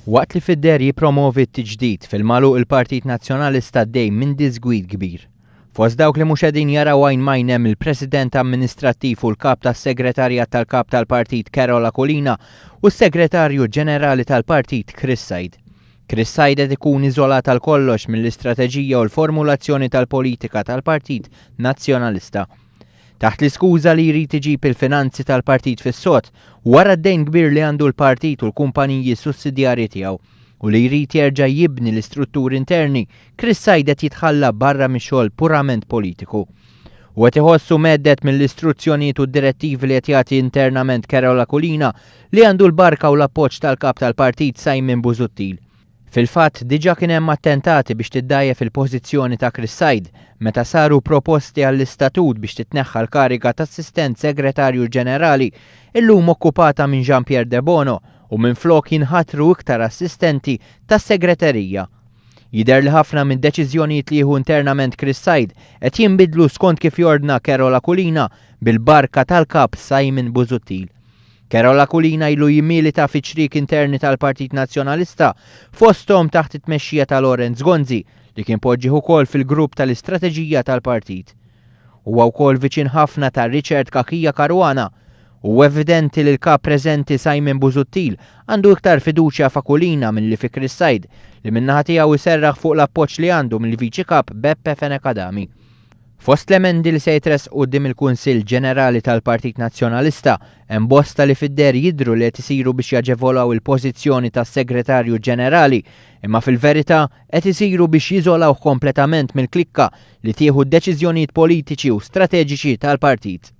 Waqt li fid-deher jippromovi t-tiġdid, fil-magħluq il-Partit Nazzjonalista għaddej minn diżgwid kbir. Fost dawk li mhux qegħdin jaraw għajn m'għajn hemm il-President Amministrattiv u l-Kap tas-Segretarjat tal-Kap tal-Partit Karol Aquilina u s-Segretarju Ġenerali tal-Partit Chris Said. Chris Said qed ikun iżolat għal kollox mill-istrateġija u l-formulazzjoni tal-politika tal-Partit Nazzjonalista. Taħt l-iskuża li jrid iġib il-finanzi tal-partit fis-sod wara d-dejn kbir li għandu l-partit u l-kumpaniji sussidjarji tiegħu u li jrid jerġa' jibni l-istrutturi interni, Chris Said qed jitħalla barra mix-xogħol purament politiku. U qed iħossu mhedded mill-istruzzjonijiet u d-direttivi li qed jagħti internament Karol Aquilina li għandu l-barka u l-appoġġ tal-Kap tal-Partit Simon Busuttil. Fil-fatt, diġà kien hemm attentati biex tiddgħajjef il-pożizzjoni ta' Chris Said meta saru proposti għall-istatut biex titneħħa l-kariga t'Assistent Segretarju Ġenerali illum okkupata minn Jean Pierre Debono u minflok jinħatru iktar assistenti tas-segreterija. Jidher li ħafna mid-deċiżjonijiet li jieħu internament Chris Said qed jinbidlu skont kif jordna Karol Aquilina bil-barka tal-Kap Simon Busuttil. Karol Aquilina ilu jimmilita fi ċriek interni tal-Partit Nazzjonalista, fosthom taħt it-tmexxija ta' Lawrence Gonzi, li kien poġġih ukoll fil-grupp tal-istrateġija tal-partit. Huwa wkoll viċin ħafna ta' Richard Cachia Caruana. Huwa evidenti li l-Kap preżenti Simon Busuttil għandu iktar fiduċja f'Aquilina milli fi Chris Said, li min-naħa tiegħu jserraħ fuq l-appoġġ li għandu mill-Viċi Kap Beppe Fenech Adami. Fost l-emendi li se jitressqu quddiem il-Kunsill Ġenerali tal-Partit Nazzjonalista hemm bosta li fid-deher jidhru li qed isiru biex jaġevolaw il-pożizzjoni tas-Segretarju Ġenerali imma fil-verità qed isiru biex jiżolawh kompletament mill-klikka li tieħu d-deċiżjonijiet politiċi u strateġiċi tal-partit.